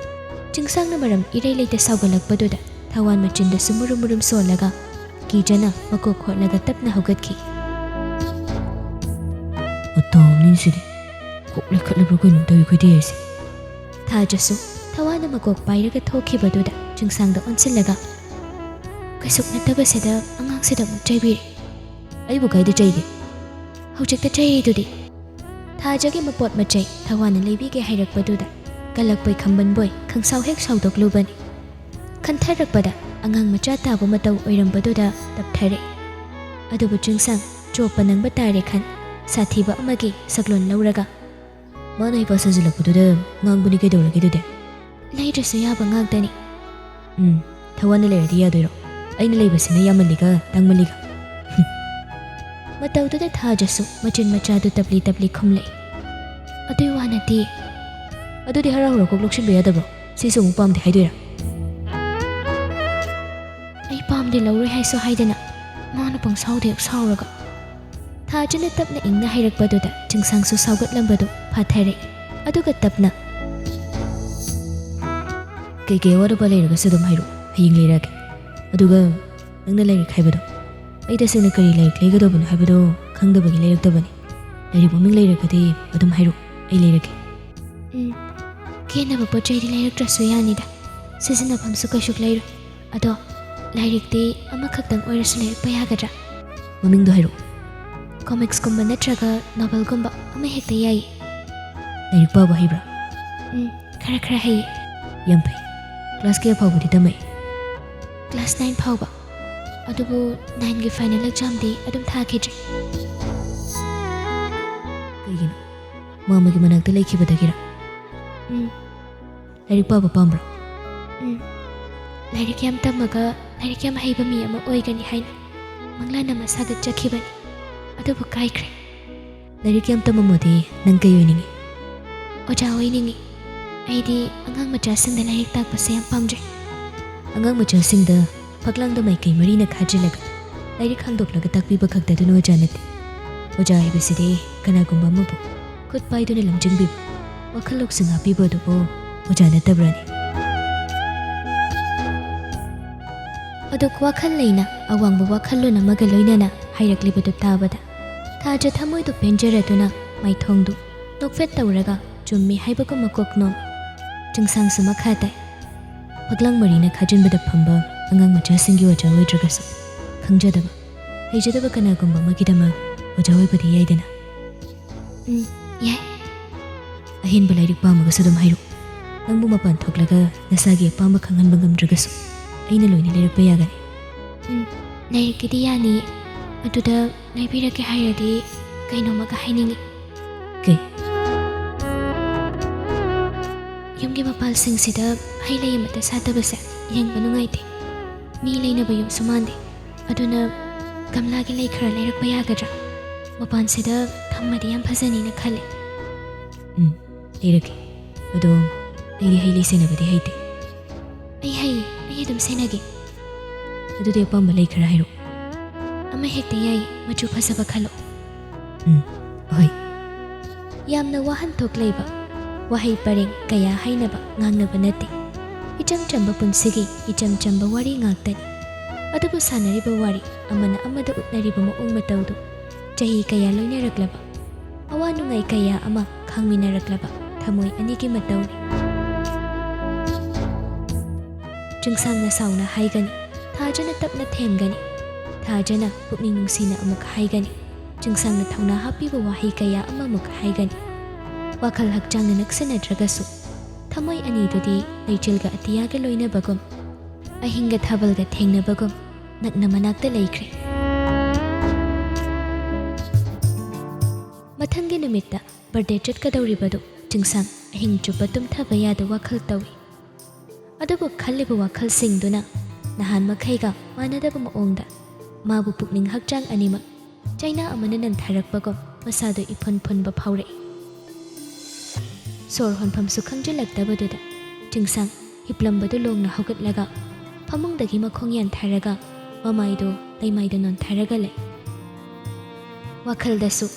ꯆꯤꯡꯁꯥꯡꯅ ꯃꯔꯝ ꯏꯔꯩ ꯂꯩꯇ ꯁꯥꯎꯒꯠꯂꯛꯄꯗꯨꯗ ꯊꯋꯥꯟ ꯃꯆꯤꯟꯗꯁꯨ ꯃꯨꯔꯨꯝ ꯃꯨꯔꯨꯝ ꯁꯣꯜꯂꯒ ꯀꯤꯖꯅ ꯃꯀꯣꯛ ꯈꯣꯠꯂꯒ ꯇꯞꯅ ꯍꯧꯒꯠꯈꯤ꯫ "ꯃꯇꯥꯎꯅꯤꯁꯤꯗꯤ ꯀꯣꯛ ꯂꯩꯈꯠꯂꯕ꯭ꯔꯥ ꯀꯩꯅꯣꯝ ꯇꯧꯏ ꯑꯩꯈꯣꯏꯗꯤ ꯍꯥꯏꯁꯦ꯫" ꯊꯥꯖꯁꯨ ꯊꯋꯥꯟꯅ ꯃꯀꯣꯛ ꯄꯥꯏꯔꯒ ꯊꯣꯛꯈꯤꯕꯗꯨꯗ ꯆꯤꯡꯁꯥꯡꯗ ꯑꯣꯟꯁꯤꯜꯂꯒ, "ꯀꯩꯁꯨꯛ ꯅꯠꯇꯕꯁꯤꯗ ꯑꯉꯥꯡꯁꯤꯗ ꯑꯃꯨꯛ ꯆꯩꯕꯤꯔꯦ꯫" "ꯑꯩꯕꯨ ꯀꯥꯏꯗ ꯆꯩꯒꯦ?" "ꯍꯧꯖꯤꯛꯇ ꯆꯩꯔꯤꯗꯨꯗꯤ꯫" ꯊꯥꯖꯒꯤ ꯃꯄꯣꯠ ꯃꯆꯩ ꯊꯋꯥꯟꯅ ꯂꯩꯕꯤꯒꯦ ꯍꯥꯏꯔꯛꯄꯗꯨꯗ ꯀꯜꯂꯛꯄꯣꯏ ꯈꯝꯕꯟꯕꯣꯏ ꯈꯪꯁꯥꯎ ꯍꯦꯛ ꯁꯥꯎꯗꯣꯛꯂꯨꯕꯅꯤ꯫ ꯈꯟꯊꯔꯛꯄꯗ ꯑꯉꯥꯡ ꯃꯆꯥ ꯇꯥꯕ ꯃꯇꯧ ꯑꯣꯏꯔꯝꯕꯗꯨꯗ ꯇꯞꯊꯔꯦ꯫ ꯑꯗꯨꯕꯨ ꯆꯤꯡꯁꯥꯡ ꯆꯣꯞꯄ ꯅꯪꯕ ꯇꯥꯔꯦ ꯈꯟ ꯁꯥꯊꯤꯕ ꯑꯃꯒꯤ ꯁꯛꯂꯣꯟ ꯂꯧꯔꯒ, "ꯃꯥꯅ ꯍꯩꯄꯥ ꯁꯥꯖꯤꯜꯂꯛꯄꯗꯨꯗ ꯉꯥꯡꯕꯅꯤ, ꯀꯩꯗꯧꯔꯒꯦ ꯑꯗꯨꯗꯤ?" "ꯂꯩꯗ꯭ꯔꯁꯨ ꯌꯥꯕ ꯉꯥꯛꯇꯅꯤ꯫" "ꯎꯝ, ꯊꯋꯥꯟꯅ ꯂꯩꯔꯗꯤ ꯌꯥꯗꯣꯏꯔꯣ? ꯑꯩꯅ ꯂꯩꯕꯁꯤꯅ ꯌꯥꯝꯃꯜꯂꯤꯒ ꯇꯥꯡꯃꯜꯂꯤꯒ꯫" ꯃꯇꯧꯗꯨꯗ ꯊꯥꯖꯁꯨ ꯃꯆꯤꯟ ꯃꯆꯥꯗꯨ ꯇꯞꯂꯤ ꯇꯞꯂꯤ ꯈꯨꯝꯂꯛꯏ꯫ "ꯑꯗꯨꯏ ꯋꯥ ꯅꯠꯇꯦ꯫" "ꯑꯗꯨꯗꯤ ꯍꯔꯥꯎ ꯍꯔꯥꯎ ꯀꯣꯛ ꯂꯧꯁꯤꯟꯕ ꯌꯥꯗꯕ꯭ꯔꯣ? ꯁꯤꯁꯨ ꯑꯃꯨꯛ ꯄꯥꯝꯗꯦ ꯍꯥꯏꯗꯣꯏꯔꯥ?" "ꯑꯩ ꯄꯥꯝꯗꯦ ꯂꯧꯔꯣꯏ ꯍꯥꯏꯁꯨ ꯍꯥꯏꯗꯅ ꯃꯥꯅ ꯄꯪꯁꯥꯎꯗ ꯍꯦꯛ ꯁꯥꯎꯔꯒ꯫" ꯊꯥꯖꯅ ꯇꯞꯅ ꯏꯪꯅ ꯍꯥꯏꯔꯛꯄꯗꯨꯗ ꯆꯤꯡꯁꯥꯡꯁꯨ ꯁꯥꯎꯒꯠꯂꯝꯕꯗꯨ ꯐꯥꯊꯔꯛꯏ꯫ ꯑꯗꯨꯒ ꯇꯞꯅ, "ꯀꯩꯀꯩ ꯑꯋꯥꯠ ꯑꯄꯥ ꯂꯩꯔꯒꯁꯨ ꯑꯗꯨꯝ ꯍꯥꯏꯔꯛꯑꯣ, ꯍꯌꯦꯡ ꯂꯩꯔꯛꯑꯒꯦ꯫ ꯑꯗꯨꯒ ꯅꯪꯅ ꯂꯥꯏꯔꯤꯛ ꯍꯥꯏꯕꯗꯣ, ꯑꯩ ꯇꯁꯦꯡꯅ ꯀꯔꯤ ꯂꯥꯏꯔꯤꯛ ꯂꯩꯒꯗꯧꯕꯅꯣ ꯍꯥꯏꯕꯗꯣ ꯈꯪꯗꯕꯒꯤ ꯂꯩꯔꯛꯇꯕꯅꯤ꯫ ꯂꯥꯏꯔꯤꯛ ꯃꯃꯤꯡ ꯂꯩꯔꯒꯗꯤ ꯑꯗꯨꯝ ꯍꯥꯏꯔꯛꯑꯣ, ꯑꯩ ꯂꯩꯔꯛꯀꯦ꯫" "ꯎꯝ, ꯀꯦꯅꯕ ꯄꯣꯠ ꯆꯩꯗꯤ ꯂꯩꯔꯛꯇ꯭ꯔꯁꯨ ꯌꯥꯅꯤꯗ, ꯁꯤꯖꯤꯟꯅꯐꯝꯁꯨ ꯀꯩꯁꯨ ꯂꯩꯔꯣꯏ꯫ ꯑꯗꯣ ꯂꯥꯏꯔꯤꯛꯇꯤ ꯑꯃꯈꯛꯇꯪ ꯑꯣꯏꯔꯁꯨ ꯂꯩꯔꯛꯄ ꯌꯥꯒꯗ꯭ꯔꯥ?" "ꯃꯃꯤꯡꯗꯣ ꯍꯥꯏꯔꯛꯑꯣ꯫" "ꯀꯣꯃꯤꯛꯁꯀꯨꯝꯕ ꯅꯠꯇ꯭ꯔꯒ ꯅꯣꯕꯦꯜꯒꯨꯝꯕ ꯑꯃ ꯍꯦꯛꯇ ꯌꯥꯏꯌꯦ꯫" "ꯂꯥꯏꯔꯤꯛ ꯄꯥꯕ ꯍꯩꯕ꯭ꯔꯥ?" "ꯎꯝ, ꯈꯔ ꯈꯔ ꯍꯩꯌꯦ꯫" "ꯌꯥꯝ ꯐꯩ꯫ ꯀ꯭ꯂꯥꯁ ꯀꯌꯥ ꯐꯥꯎꯕꯗꯤ ꯇꯝꯃꯛꯏ?" "ꯀ꯭ꯂꯥꯁ ꯅꯥꯏꯟ ꯐꯥꯎꯕ꯫ ꯑꯗꯨꯕꯨ ꯅꯥꯏꯟꯒꯤ ꯐꯥꯏꯅꯦꯜ ꯑꯦꯛꯖꯥꯝꯗꯤ ꯑꯗꯨꯝ ꯊꯥꯈꯤꯗ꯭ꯔꯦ꯫" "ꯀꯩꯒꯤꯅꯣ? ꯃꯥꯃꯒꯤ ꯃꯅꯥꯛꯇ ꯂꯩꯈꯤꯕꯗꯒꯤꯔꯥ?" "ꯎꯝ꯫" "ꯂꯥꯏꯔꯤꯛ ꯄꯥꯕ ꯄꯥꯝꯕ꯭ꯔꯥ?" "ꯎꯝ꯫ ꯂꯥꯏꯔꯤꯛ ꯌꯥꯝ ꯇꯝꯃꯒ ꯂꯥꯏꯔꯤꯛ ꯌꯥꯝ ꯍꯩꯕ ꯃꯤ ꯑꯃ ꯑꯣꯏꯒꯅꯤ ꯍꯥꯏꯅ ꯃꯪꯂꯥꯟ ꯑꯃ ꯁꯥꯒꯠꯆꯈꯤꯕꯅꯤ꯫" ꯑꯗꯨꯕꯨ ꯀꯥꯏꯈ꯭ꯔꯦ꯫ ꯂꯥꯏꯔꯤꯛ ꯌꯥꯝ ꯇꯝꯃꯝꯃꯣꯗꯤ ꯅꯪ ꯀꯩ ꯑꯣꯏꯅꯤꯡꯉꯤ? ꯑꯣꯖꯥ ꯑꯣꯏꯅꯤꯡꯉꯤ꯫ ꯑꯩꯗꯤ ꯑꯉꯥꯡ ꯃꯆꯥꯁꯤꯡꯗ ꯂꯥꯏꯔꯤꯛ ꯇꯥꯛꯄꯁꯦ ꯌꯥꯝ ꯄꯥꯝꯖꯩ꯫ ꯑꯉꯥꯡ ꯃꯆꯥꯁꯤꯡꯗ ꯐꯛꯂꯥꯡꯗ ꯃꯥꯏꯀꯩ ꯃꯔꯤꯅ ꯈꯥꯖꯤꯜꯂꯒ ꯂꯥꯏꯔꯤꯛ ꯍꯥꯡꯗꯣꯛꯂꯒ ꯇꯥꯛꯄꯤꯕ ꯈꯛꯇꯗꯨꯅ ꯑꯣꯖꯥ ꯅꯠꯇꯦ꯫ ꯑꯣꯖꯥ ꯍꯥꯏꯕꯁꯤꯗꯤ ꯀꯅꯥꯒꯨꯝꯕ ꯑꯃꯕꯨ ꯈꯨꯠ ꯄꯥꯏꯗꯨꯅ ꯂꯝꯖꯤꯡꯕꯤꯕ, ꯋꯥꯈꯜ ꯂꯧꯁꯤꯡ ꯍꯥꯞꯄꯤꯕ ꯑꯗꯨꯕꯨ ꯑꯣꯖꯥ ꯅꯠꯇꯕ꯭ꯔꯥꯅꯦ? ꯑꯗꯨꯛ ꯋꯥꯈꯜ ꯂꯩꯅ ꯑꯋꯥꯡꯕ ꯋꯥꯈꯜꯂꯣꯟ ꯑꯃꯒ ꯂꯣꯏꯅꯅ ꯍꯥꯏꯔꯛꯂꯤꯕꯗꯨ ꯇꯥꯕꯗ ꯊꯥꯖ ꯊꯃꯣꯏꯗꯨ ꯄꯦꯟꯖꯔꯗꯨꯅ ꯃꯥꯏꯊꯣꯡꯗꯨ ꯅꯣꯛꯐꯦꯠ ꯇꯧꯔꯒ ꯆꯨꯝꯃꯤ ꯍꯥꯏꯕꯒꯨꯝ ꯃꯀꯣꯛ ꯅꯣꯝꯃꯤ꯫ ꯆꯤꯡꯁꯥꯡꯁꯨ ꯃꯈꯥ ꯇꯥꯏ꯫ ꯐꯛꯂꯥꯡ ꯃꯔꯤꯅ ꯈꯥꯖꯤꯟꯕꯗ ꯐꯝꯕ ꯑꯉꯥꯡ ꯃꯆꯥꯁꯤꯡꯒꯤ ꯑꯣꯖꯥ ꯑꯣꯏꯗ꯭ꯔꯒꯁꯨ, ꯈꯪꯖꯗꯕ, ꯍꯩꯖꯗꯕ ꯀꯅꯥꯒꯨꯝꯕ ꯑꯃꯒꯤꯗꯃꯛ ꯑꯣꯖꯥ ꯑꯣꯏꯕꯗꯤ ꯌꯥꯏꯗꯅ? ꯎꯝ, ꯌꯥꯏ꯫ ꯑꯍꯦꯟꯕ ꯂꯥꯏꯔꯤꯛ ꯄꯥꯝꯃꯒꯁꯨ ꯑꯗꯨꯝ ꯍꯥꯏꯔꯛꯎ꯫ ꯅꯪꯕꯨ ꯃꯄꯥꯟ ꯊꯣꯛꯂꯒ ꯅꯁꯥꯒꯤ ꯑꯄꯥꯝꯕ ꯈꯪꯍꯟꯕ ꯉꯝꯗ꯭ꯔꯒꯁꯨ, ꯑꯩꯅ ꯂꯣꯏꯅ ꯂꯩꯔꯛꯄ ꯌꯥꯒꯅꯤ꯫ ꯎꯝ, ꯂꯩꯔꯛꯀꯤꯗꯤ ꯌꯥꯅꯤꯌꯦ꯫ ꯑꯗꯨꯗ ꯂꯩꯕꯤꯔꯛꯀꯦ ꯍꯥꯏꯔꯗꯤ ꯀꯩꯅꯣꯝꯃꯒ ꯍꯥꯏꯅꯤꯡꯉꯤ꯫ ꯀꯩ? ꯌꯨꯝꯒꯤ ꯃꯄꯥꯜꯁꯤꯡꯁꯤꯗ ꯍꯩ ꯂꯩ ꯑꯃꯠꯇ ꯁꯥꯠꯇꯕꯁꯦ ꯌꯦꯡꯕ ꯅꯨꯡꯉꯥꯏꯇꯦ꯫ ꯃꯤ ꯂꯩꯅꯕ ꯌꯨꯝꯁꯨ ꯃꯥꯟꯗꯦ꯫ ꯑꯗꯨꯅ ꯒꯝꯂꯥꯒꯤ ꯂꯩ ꯈꯔ ꯂꯩꯔꯛꯄ ꯌꯥꯒꯗ꯭ꯔꯥ? ꯃꯄꯥꯟꯁꯤꯗ ꯊꯝꯃꯗꯤ ꯌꯥꯝ ꯐꯖꯅꯤꯅ ꯈꯜꯂꯦ꯫ ꯎꯝ, ꯂꯩꯔꯛꯀꯦ꯫ ꯑꯗꯣ ꯑꯩꯗꯤ ꯍꯩ ꯂꯩ ꯁꯦꯟꯅꯕꯗꯤ ꯍꯩꯇꯦ꯫ ꯑꯩ ꯍꯩꯌꯦ, ꯑꯩ ꯑꯗꯨꯝ ꯁꯦꯟꯅꯒꯦ꯫ ꯑꯗꯨꯗꯤ ꯑꯄꯥꯝꯕ ꯂꯩ ꯈꯔ ꯍꯥꯏꯔꯛꯑꯣ꯫ ꯑꯃ ꯍꯦꯛꯇ ꯌꯥꯏꯌꯦ, ꯃꯆꯨ ꯐꯖꯕ ꯈꯜꯂꯣ꯫ ꯎꯝ, ꯍꯣꯏ꯫ ꯌꯥꯝꯅ ꯋꯥꯍꯟꯊꯣꯛ ꯂꯩꯕ ꯋꯥꯍꯩ ꯄꯔꯦꯡ ꯀꯌꯥ ꯍꯥꯏꯅꯕ ꯉꯥꯡꯅꯕ ꯅꯠꯇꯦ꯫ ꯏꯆꯝ ꯆꯝꯕ ꯄꯨꯟꯁꯤꯒꯤ ꯏꯆꯝ ꯆꯝꯕ ꯋꯥꯔꯤ ꯉꯥꯛꯇꯅꯤ꯫ ꯑꯗꯨꯕꯨ ꯁꯥꯟꯅꯔꯤꯕ ꯋꯥꯔꯤ, ꯑꯃꯅ ꯑꯃꯗ ꯎꯠꯅꯔꯤꯕ ꯃꯑꯣꯡ ꯃꯇꯧꯗꯨ ꯆꯍꯤ ꯀꯌꯥ ꯂꯣꯏꯅꯔꯛꯂꯕ, ꯑꯋꯥ ꯅꯨꯡꯉꯥꯏ ꯀꯌꯥ ꯑꯃ ꯈꯥꯡꯃꯤꯟꯅꯔꯛꯂꯕ ꯊꯃꯣꯏ ꯑꯅꯤꯒꯤ ꯃꯇꯧꯅꯤ꯫ ꯆꯤꯡꯁꯥꯡꯅ ꯁꯥꯎꯅ ꯍꯥꯏꯒꯅꯤ, ꯊꯥꯖꯅ ꯇꯞꯅ ꯊꯦꯝꯒꯅꯤ꯫ ꯊꯥꯖꯅ ꯄꯨꯛꯅꯤꯡ ꯅꯨꯡꯁꯤꯅ ꯑꯃꯨꯛ ꯍꯥꯏꯒꯅꯤ꯫ ꯆꯤꯡꯁꯥꯡꯅ ꯊꯧꯅꯥ ꯍꯥꯞꯄꯤꯕ ꯋꯥꯍꯩ ꯀꯌꯥ ꯑꯃꯃꯨꯛ ꯍꯥꯏꯒꯅꯤ꯫ ꯋꯥꯈꯜ ꯍꯛꯆꯥꯡꯅ ꯅꯛꯁꯤꯟꯅꯗ꯭ꯔꯒꯁꯨ, ꯊꯃꯣꯏ ꯑꯅꯤꯗꯨꯗꯤ ꯂꯩꯆꯤꯜꯒ ꯑꯇꯤꯌꯥꯒ ꯂꯣꯏꯅꯕꯒꯨꯝ, ꯑꯍꯤꯡꯒ ꯊꯥꯕꯜꯒ ꯊꯦꯡꯅꯕꯒꯨꯝ, ꯅꯛꯅ ꯃꯅꯥꯛꯇ ꯂꯩꯈ꯭ꯔꯦ꯫ ꯃꯊꯪꯒꯤ ꯅꯨꯃꯤꯠꯇ ꯕꯔꯊꯗꯦ ꯆꯠꯀꯗꯧꯔꯤꯕꯗꯨ ꯆꯤꯡꯁꯥꯡ ꯑꯍꯤꯡ ꯆꯨꯞꯄ ꯇꯨꯝꯊꯕ ꯌꯥꯗ ꯋꯥꯈꯜ ꯇꯧꯏ꯫ ꯑꯗꯨꯕꯨ ꯈꯜꯂꯤꯕ ꯋꯥꯈꯜꯁꯤꯡꯗꯨꯅ ꯅꯍꯥꯟ ꯃꯈꯩꯒ ꯃꯥꯟꯅꯗꯕ ꯃꯑꯣꯡꯗ ꯃꯥꯕꯨ ꯄꯨꯛꯅꯤꯡ ꯍꯛꯆꯥꯡ ꯑꯅꯤꯃꯛ ꯆꯩꯅꯥ ꯑꯃꯅ ꯅꯟꯊꯔꯛꯄꯒꯨꯝ ꯃꯁꯥꯗꯨ ꯏꯐꯨꯟ ꯐꯨꯟꯕ ꯐꯥꯎꯔꯛꯏ꯫ ꯁꯣꯔ ꯍꯣꯟꯐꯝꯁꯨ ꯈꯪꯖꯤꯜꯂꯛꯇꯕꯗꯨꯗ ꯆꯤꯡꯁꯥꯡ ꯍꯤꯞꯂꯝꯕꯗꯨ ꯂꯣꯡꯅ ꯍꯧꯒꯠꯂꯒ ꯐꯃꯨꯡꯗꯒꯤ ꯃꯈꯣꯡ ꯌꯥꯟꯊꯔꯒ ꯃꯃꯥꯏꯗꯨ ꯂꯩꯃꯥꯏꯗ ꯅꯣꯟꯊꯔꯒ ꯂꯩ꯫ ꯋꯥꯈꯜꯗꯁꯨ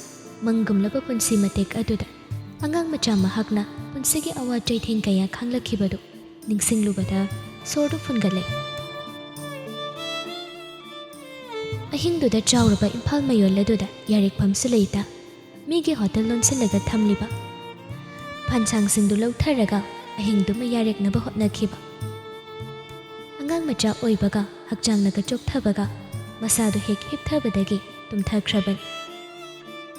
ꯃꯪꯒꯨꯝꯂꯕ ꯄꯨꯟꯁꯤ ꯃꯇꯦꯛ ꯑꯗꯨꯗ ꯑꯉꯥꯡ ꯃꯆꯥ ꯃꯍꯥꯛꯅ ꯄꯨꯟꯁꯤꯒꯤ ꯑꯋꯥ ꯆꯩꯊꯦꯡ ꯀꯌꯥ ꯈꯥꯡꯂꯛꯈꯤꯕꯗꯨ ꯅꯤꯡꯁꯤꯡꯂꯨꯕꯗ ꯁꯣꯔꯗꯨ ꯐꯨꯟꯒꯠꯂꯛꯏ꯫ ꯑꯍꯤꯡꯗꯨꯗ ꯆꯥꯎꯔꯕ ꯏꯝꯐꯥꯜ ꯃꯌꯣꯜ ꯑꯗꯨꯗ ꯌꯥꯔꯦꯛꯐꯝꯁꯨ ꯂꯩꯇ, ꯃꯤꯒꯤ ꯍꯣꯇꯦꯜ ꯂꯣꯟꯁꯤꯜꯂꯒ ꯊꯝꯂꯤꯕ ꯐꯥꯟꯁꯥꯡꯁꯤꯡꯗꯨ ꯂꯧꯊꯔꯒ ꯑꯍꯤꯡꯗꯨꯃ ꯌꯥꯔꯦꯛꯅꯕ ꯍꯣꯠꯅꯈꯤꯕ꯫ ꯑꯉꯥꯡ ꯃꯆꯥ ꯑꯣꯏꯕꯒ ꯍꯛꯆꯥꯡꯅꯒ ꯆꯣꯛꯊꯕꯒ ꯃꯁꯥꯗꯨ ꯍꯦꯛ ꯍꯤꯞꯊꯕꯗꯒꯤ ꯇꯨꯝꯊꯈ꯭ꯔꯕꯅꯤ꯫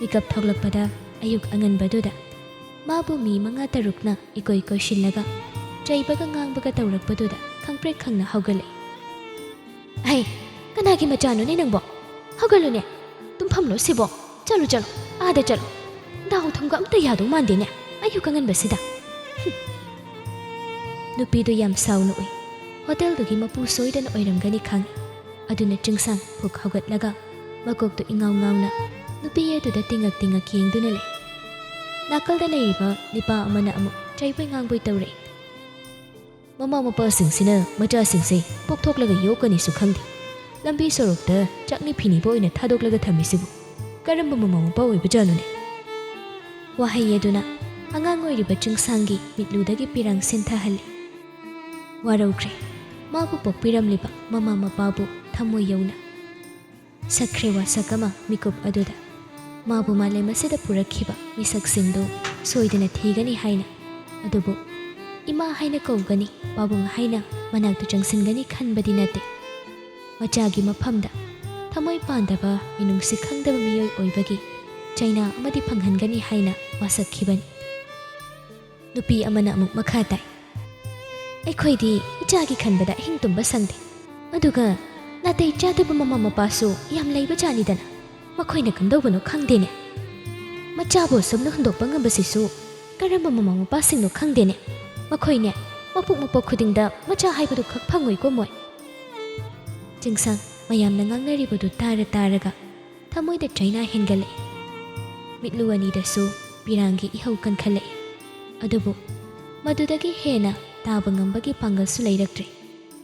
ꯃꯤꯀꯞ ꯊꯣꯛꯂꯛꯄꯗ ꯑꯌꯨꯛ ꯑꯉꯟꯕꯗꯨꯗ ꯃꯥꯕꯨ ꯃꯤ ꯃꯉꯥ ꯇꯔꯨꯛꯅ ꯏꯀꯣꯏ ꯀꯣꯏꯁꯤꯜꯂꯒ ꯆꯩꯕꯒ ꯉꯥꯡꯕꯒ ꯇꯧꯔꯛꯄꯗꯨꯗ ꯈꯪꯄ꯭ꯔꯦꯛ ꯈꯪꯅ ꯍꯧꯒꯠꯂꯛꯏ꯫ "ꯍꯩ, ꯀꯅꯥꯒꯤ ꯃꯆꯥꯅꯣꯅꯦ ꯅꯪꯕꯣ? ꯍꯧꯒꯠꯂꯨꯅꯦ, ꯇꯨꯝꯐꯝꯂꯣ ꯁꯤꯕꯣ? ꯆꯠꯂꯨ, ꯆꯠꯂꯨ, ꯑꯥꯗ ꯆꯠꯂꯨ꯫ ꯗꯥꯎ ꯊꯨꯝꯒ ꯑꯝꯇ ꯌꯥꯗꯧ ꯃꯥꯟꯗꯦꯅꯦ ꯑꯌꯨꯛ ꯑꯉꯟꯕꯁꯤꯗ꯫ ꯍꯨꯝ!" ꯅꯨꯄꯤꯗꯨ ꯌꯥꯝ ꯁꯥꯎꯅ ꯎꯏ꯫ ꯍꯣꯇꯦꯜꯗꯨꯒꯤ ꯃꯄꯨ ꯁꯣꯏꯗꯅ ꯑꯣꯏꯔꯝꯒꯅꯤ ꯈꯪꯏ꯫ ꯑꯗꯨꯅ ꯆꯤꯡꯁꯥꯡ ꯐꯨꯛ ꯍꯧꯒꯠꯂꯒ ꯃꯀꯣꯛꯇꯨ ꯏꯉꯥꯎ ꯉꯥꯎꯅ ꯅꯨꯄꯤ ꯑꯗꯨꯗ ꯇꯤꯡꯉꯛ ꯇꯤꯡꯉꯛ ꯌꯦꯡꯗꯨꯅ ꯂꯩ꯫ ꯅꯥꯀꯜꯗ ꯂꯩꯔꯤꯕ ꯅꯤꯄꯥ ꯑꯃꯅ ꯑꯃꯨꯛ ꯆꯩꯕꯣꯏ ꯉꯥꯡꯕꯣꯏ ꯇꯧꯔꯛꯏ꯫ "ꯃꯃꯥ ꯃꯄꯥꯁꯤꯡꯁꯤꯅ ꯃꯆꯥꯁꯤꯡꯁꯦ ꯄꯣꯛꯊꯣꯛꯂꯒ ꯌꯣꯛꯀꯅꯤꯁꯨ ꯈꯪꯗꯦ, ꯂꯝꯕꯤ ꯁꯣꯔꯣꯛꯇ ꯆꯥꯛꯅꯤ ꯐꯤꯅꯤꯕ ꯑꯣꯏꯅ ꯊꯥꯗꯣꯛꯂꯒ ꯊꯝꯃꯤꯁꯤꯕꯨ ꯀꯔꯝꯕ ꯃꯃꯥ ꯃꯄꯥ ꯑꯣꯏꯕꯖꯥꯠꯅꯣꯅꯦ?" ꯋꯥꯍꯩ ꯑꯗꯨꯅ ꯑꯉꯥꯡ ꯑꯣꯏꯔꯤꯕ ꯆꯤꯡꯁꯥꯡꯒꯤ ꯃꯤꯠꯂꯨꯗꯒꯤ ꯄꯤꯔꯥꯡ ꯁꯤꯟꯊꯍꯜꯂꯤ꯫ ꯋꯥꯔꯧꯈ꯭ꯔꯦ꯫ ꯃꯥꯕꯨ ꯄꯣꯛꯄꯤꯔꯝꯂꯤꯕ ꯃꯃꯥ ꯃꯄꯥꯕꯨ ꯊꯃꯣꯏ ꯌꯧꯅ꯫ ꯁꯛꯈ꯭ꯔꯦ ꯋꯥꯁꯛ ꯑꯃ ꯃꯤꯀꯨꯞ ꯑꯗꯨꯗ꯫ ꯃꯥꯕꯨ ꯃꯥꯂꯦꯝ ꯑꯁꯤꯗ ꯄꯨꯔꯛꯈꯤꯕ ꯃꯤꯁꯛꯁꯤꯡꯗꯨ ꯁꯣꯏꯗꯅ ꯊꯤꯒꯅꯤ ꯍꯥꯏꯅ, ꯑꯗꯨꯕꯨ ꯏꯃꯥ ꯍꯥꯏꯅ ꯀꯧꯒꯅꯤ, ꯄꯥꯕꯨꯡ ꯍꯥꯏꯅ ꯃꯅꯥꯛꯇ ꯆꯪꯁꯤꯟꯒꯅꯤ ꯈꯟꯕꯗꯤ ꯅꯠꯇꯦ꯫ ꯃꯆꯥꯒꯤ ꯃꯐꯝꯗ ꯊꯃꯣꯏ ꯄꯥꯟꯗꯕ, ꯃꯤꯅꯨꯡꯁꯤ ꯈꯪꯗꯕ ꯃꯤꯑꯣꯏ ꯑꯣꯏꯕꯒꯤ ꯆꯩꯅꯥ ꯑꯃꯗꯤ ꯐꯪꯍꯟꯒꯅꯤ ꯍꯥꯏꯅ ꯋꯥꯁꯛꯈꯤꯕꯅꯤ꯫ ꯅꯨꯄꯤ ꯑꯃꯅ ꯑꯃꯨꯛ ꯃꯈꯥ ꯇꯥꯏ, "ꯑꯩꯈꯣꯏꯗꯤ ꯏꯆꯥꯒꯤ ꯈꯟꯕꯗ ꯑꯍꯤꯡ ꯇꯨꯝꯕ ꯁꯪꯗꯦ꯫ ꯑꯗꯨꯒ ꯅꯥꯇꯩ ꯆꯥꯗꯕ ꯃꯃꯥ ꯃꯄꯥꯁꯨ ꯌꯥꯝ ꯂꯩꯕ ꯖꯥꯠꯅꯤꯗꯅ꯫ ꯃꯈꯣꯏꯅ ꯀꯝꯗꯧꯕꯅꯣ ꯈꯪꯗꯦꯅꯦ꯫ ꯃꯆꯥꯕꯨ ꯑꯁꯨꯝꯅ ꯍꯨꯟꯗꯣꯛꯄ ꯉꯝꯕꯁꯤꯁꯨ ꯀꯔꯝꯕ ꯃꯃꯥ ꯃꯄꯥꯁꯤꯡꯅꯣ ꯈꯪꯗꯦꯅꯦ꯫ ꯃꯈꯣꯏꯅꯦ, ꯃꯄꯣꯛ ꯃꯄꯣꯛ ꯈꯨꯗꯤꯡꯗ ꯃꯆꯥ ꯍꯥꯏꯕꯗꯨ ꯈꯛ ꯐꯪꯉꯣꯏꯀꯣ ꯃꯣꯏ?" ꯆꯤꯡꯁꯥꯡ ꯃꯌꯥꯝꯅ ꯉꯥꯡꯅꯔꯤꯕꯗꯨ ꯇꯥꯔ ꯇꯥꯔꯒ ꯊꯃꯣꯏꯗ ꯆꯩꯅꯥ ꯍꯦꯟꯒꯠꯂꯛꯏ꯫ ꯃꯤꯠꯂꯨ ꯑꯅꯤꯗꯁꯨ ꯄꯤꯔꯥꯡꯒꯤ ꯏꯍꯧ ꯀꯟꯈꯠꯂꯛꯏ꯫ ꯑꯗꯨꯕꯨ ꯃꯗꯨꯗꯒꯤ ꯍꯦꯟꯅ ꯇꯥꯕ ꯉꯝꯕꯒꯤ ꯄꯥꯡꯒꯜꯁꯨ ꯂꯩꯔꯛꯇ꯭ꯔꯦ꯫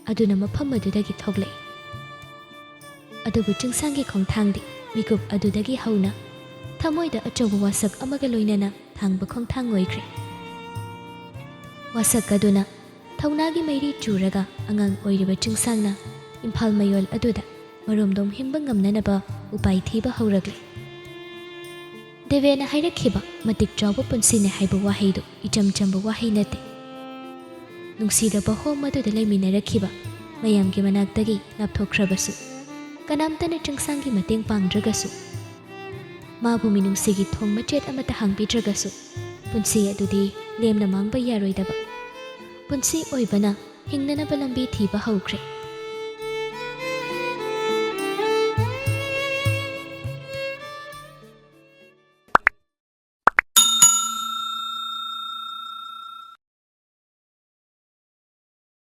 ꯑꯗꯨꯅ ꯃꯐꯝ ꯑꯗꯨꯗꯒꯤ ꯊꯣꯛꯂꯛꯏ꯫ ꯑꯗꯨꯕꯨ ꯆꯤꯡꯁꯥꯡꯒꯤ ꯈꯣꯡꯊꯥꯡꯗꯤ ꯃꯤꯀꯨꯞ ꯑꯗꯨꯗꯒꯤ ꯍꯧꯅ ꯊꯃꯣꯏꯗ ꯑꯆꯧꯕ ꯋꯥꯁꯛ ꯑꯃꯒ ꯂꯣꯏꯅꯅ ꯊꯥꯡꯕ ꯈꯣꯡꯊꯥꯡ ꯑꯣꯏꯈ꯭ꯔꯦ꯫ ꯋꯥꯁꯛ ꯑꯗꯨꯅ ꯊꯧꯅꯥꯒꯤ ꯃꯩꯔꯤ ꯆꯨꯔꯒ ꯑꯉꯥꯡ ꯑꯣꯏꯔꯤꯕ ꯆꯤꯡꯁꯥꯡꯅ ꯏꯝꯐꯥꯜ ꯃꯌꯣꯜ ꯑꯗꯨꯗ ꯃꯔꯣꯝꯗꯣꯝ ꯍꯤꯡꯕ ꯉꯝꯅꯅꯕ ꯎꯄꯥꯏ ꯊꯤꯕ ꯍꯧꯔꯛꯂꯦ꯫ ꯗꯦꯕꯦꯅ ꯍꯥꯏꯔꯛꯈꯤꯕ "ꯃꯇꯤꯛ ꯆꯥꯎꯕ ꯄꯨꯟꯁꯤꯅꯦ" ꯍꯥꯏꯕ ꯋꯥꯍꯩꯗꯨ ꯏꯆꯝ ꯆꯝꯕ ꯋꯥꯍꯩ ꯅꯠꯇꯦ꯫ ꯅꯨꯡꯁꯤꯔꯕ ꯍꯣꯝ ꯑꯗꯨꯗ ꯂꯩꯃꯤꯟꯅꯔꯛꯈꯤꯕ ꯃꯌꯥꯝꯒꯤ ꯃꯅꯥꯛꯇꯒꯤ ꯂꯥꯞꯊꯣꯛꯈ꯭ꯔꯕꯁꯨ, ꯀꯅꯥꯝꯇꯅ ꯆꯤꯡꯁꯥꯡꯒꯤ ꯃꯇꯦꯡ ꯄꯥꯡꯗ꯭ꯔꯒꯁꯨ, ꯃꯥꯕꯨ ꯃꯤꯅꯨꯡꯁꯤꯒꯤ ꯊꯣꯡ ꯃꯆꯦꯠ ꯑꯃꯠꯇ ꯍꯥꯡꯕꯤꯗ꯭ꯔꯒꯁꯨ, ꯄꯨꯟꯁꯤ ꯑꯗꯨꯗꯤ ꯂꯦꯝꯅ ꯃꯥꯡꯕ ꯌꯥꯔꯣꯏꯗꯕ ꯄꯨꯟꯁꯤ ꯑꯣꯏꯕꯅ ꯍꯤꯡꯅꯅꯕ ꯂꯝꯕꯤ ꯊꯤꯕ ꯍꯧꯈ꯭ꯔꯦ꯫